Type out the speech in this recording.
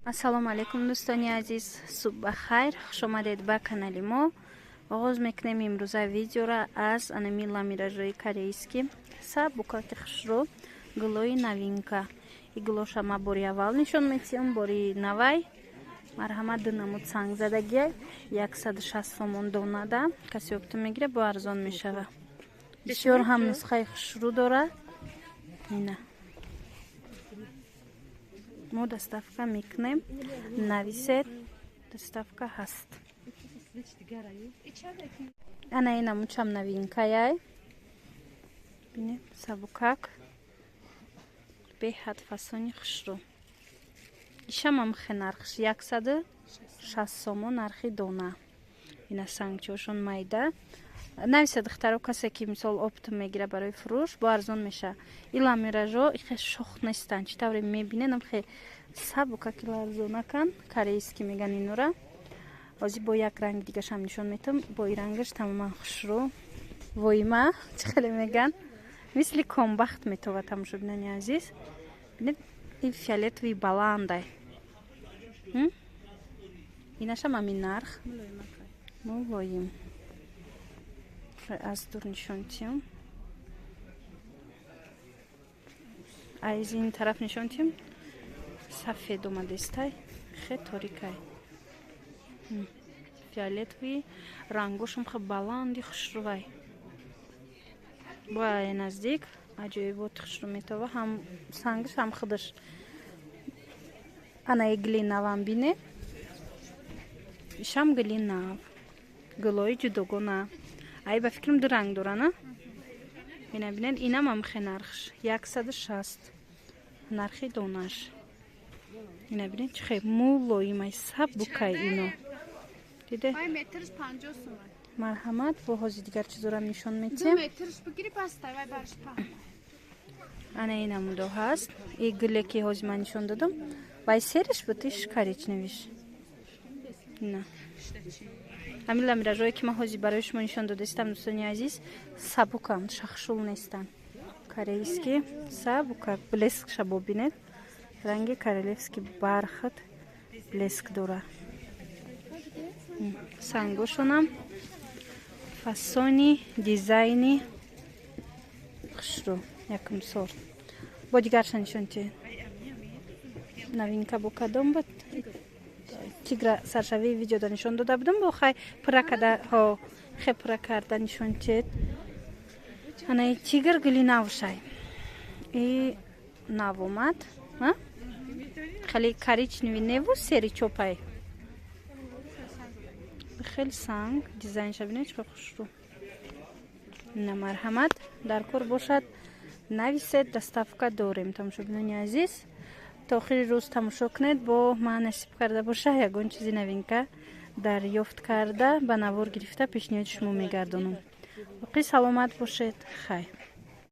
Ассалому алайкум, дӯстони азиз, субҳ ба хайр, хуш омадед ба канали мо. Оғоз мекунем имрӯза видеора аз анами ламиражои корейский, сабукаки хушрӯ, гулои новинка. И гулоша ма бори аввал нишон метиҳам, бори навай. Марҳамат, ду намуд санг задагия, 160 сомон донада. Касе оптом мегира, бо арзон мешава. Бисёр ҳам нусхаи хушрӯ дорад. Ина мо доставка мекунем, нависед, доставка ҳаст. Ана ин намудшам новинкаяй, бинед, сабукак, беҳад фасони хушрӯ. Ишам хе нархш 160 сомон, нархи дона. Ина сангчошон майда. Нависа, духтаро, касе ки мисол оптом мегира барои фурӯш, бо арзон меша. И ламиражо ихе шох нестанд, чӣ тавре мебинедам, хе сабукаки ларзонакан, корейский меган инора. Ҳозир бо як ранги дигашам нишон метам, бо и рангаш тамоман хушрӯ, воима чӣ хеле меган, мисли комбахт метова. Тамошобинони азиз, бинед, и фиолетовый баландай, инашам ҳамин нарх, мулоим. Аз дур нишон тиҳам, аз ин тараф нишон тиҳам, сафед омадестай, хе торикай, фиолетовый, рангошам хе баланди хушрӯвай. Бо наздик аҷоиботи хушрӯ метова, ҳам сангаш, ҳам худаш. Анаи гили навам бине, ишам гили нав, гулои ҷудогона. Ай, ба фикрам, ду ранг дора, на? Ина бинед, инам ҳам хе нархш 160, нархи донаш. Ина бинед, чӣ хе мулоимай, сабукай ино, диде. Марҳамат, бо ҳози дигар чизорам нишон метиҳем. Ана ин намудо ҳаст. И гуле ки ҳози ман нишон додам, вай серыйш буд, иш коричневыйш. Ина ҳамин ламиражое ки ман ҳозир барои шумо нишон додаистам, дӯстони азиз, сабуканд, шахшул нестанд, корейский, сабукак. Блескша бобинед, ранги королевский бархат блеск дора. Сангошонам фасони, дизайни хушрӯ, якум сорт. Бо дигарша нишон тиҳед, новинка бо кадом буд? Тигра саршавии видеода нишон дода будам, бо хай пурра када, ҳо, хе пурра карда нишон тиҳед. Анаи тигр гули навшай, и нав омад, хеле коричневый неву серый чопай, хеле санг дизайнша бинед, чӣ хушрӯ. На, марҳамат, дар кор бошад, нависед, доставка дорем. Тамошобинони азиз, то охири рӯз тамошо кунед, бо ман насиб карда боша, ягон чизи новинка дарёфт карда, ба навор гирифта, пешниҳоди шумо мегардонам. Боқӣ саломат бошед, хайр.